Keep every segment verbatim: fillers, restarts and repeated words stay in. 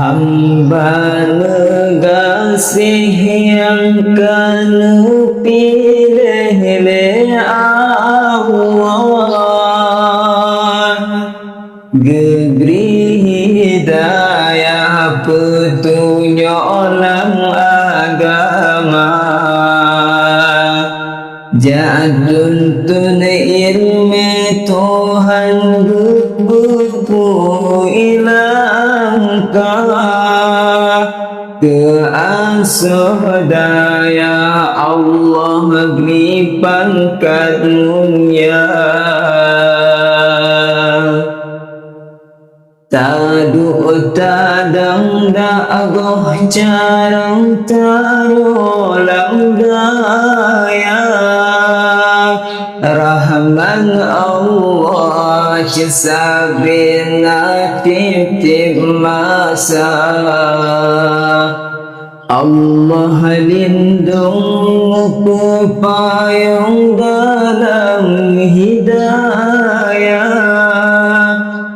Hamba neugaséh nyang ka neupiléh lé Allah, geubri hidayah peutunyok lam agama. Jak tuntut ileumé Tuhan geupeu-peu i langkah. Keu asoe dayah Allah bri pangkat mulia. Taduek tadong dagoh carông tanyoe lam dayah. Rahmat Allah cit sabe na tieb-tieb masa. Allah lindong, mupeupayong dalam hidayah.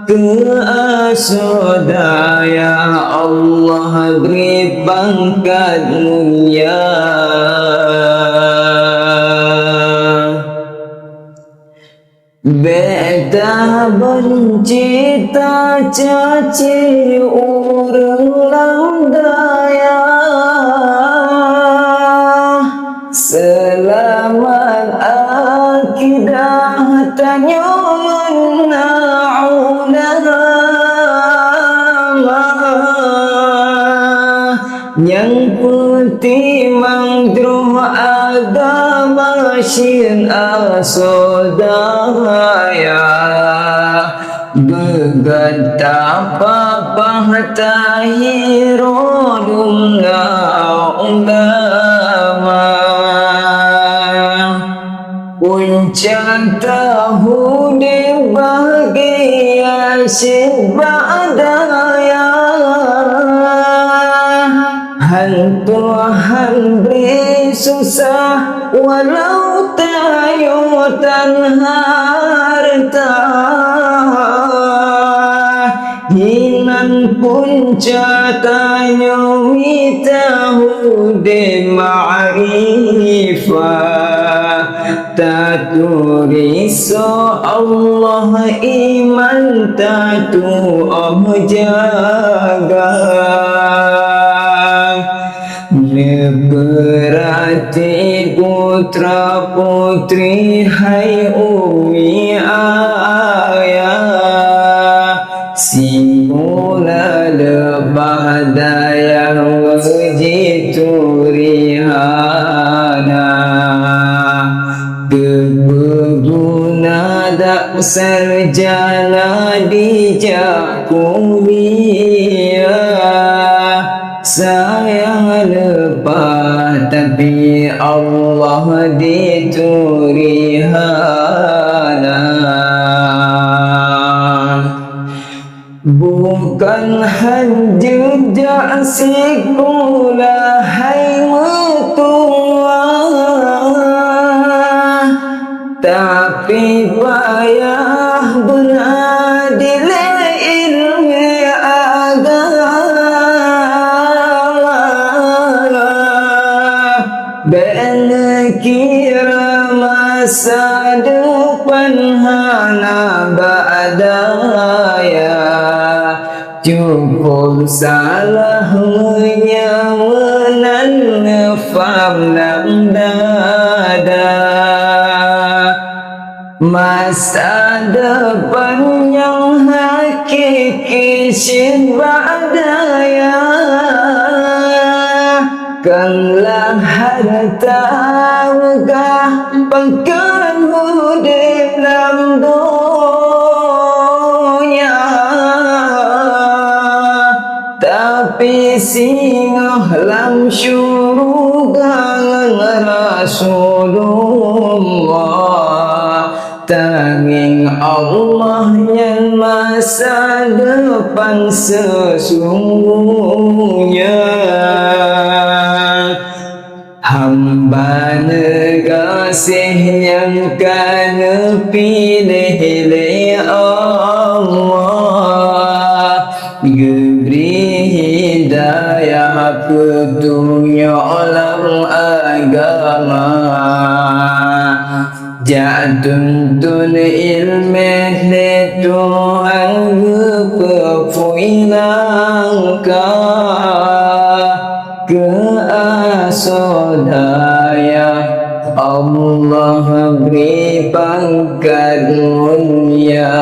Keu asoe dayah Allah bri pangkat mulia. Bék tabenci tacaci ureuëng lam dayah. Seulamat akidah tanyoe na ulama. Nyang peutimang droe agama cit asoe dayah. Beugét tapapah tahiroe dum na ulama. Punca taudeb bahgia cit bak dayah. Hán Tuhan bri susah walau tanyoe tan hareuta. Hinan punca tanyoe mita udeb makrifah. Taturi soe Allah iman tatuoh jaga. Neupeurati putra-putri hai umi ayah. Simula leupah dayah meujituri hana. Keupeue guna dak sarjana dijak kuliah? Sayang leupah tapi Allah dituri hana. Bukon hán jeuet jak sikula hai meutuwah, tapi payah beuna dilée ileumé agama. Bék neukira masa depan hana bak daya. Cukôp salah meunyoe meunan neufaham lam dada. Masa depan nyang hakiki cit bak daya, kon lam hareuta meugah, pakon udeb lam donya. Tapi singoh lam syuruga ngon Rasulullah, tangieng Allah nyan masa depan seusungguhnya. Hamba neugaséh nyang ka neupiléh lé Allah, geubri Yah peutunyok lam agama, jak tuntun ileumèe lé Tuhan geupeupui langkah keu asoe dayah. Allah bri pangkat mulia.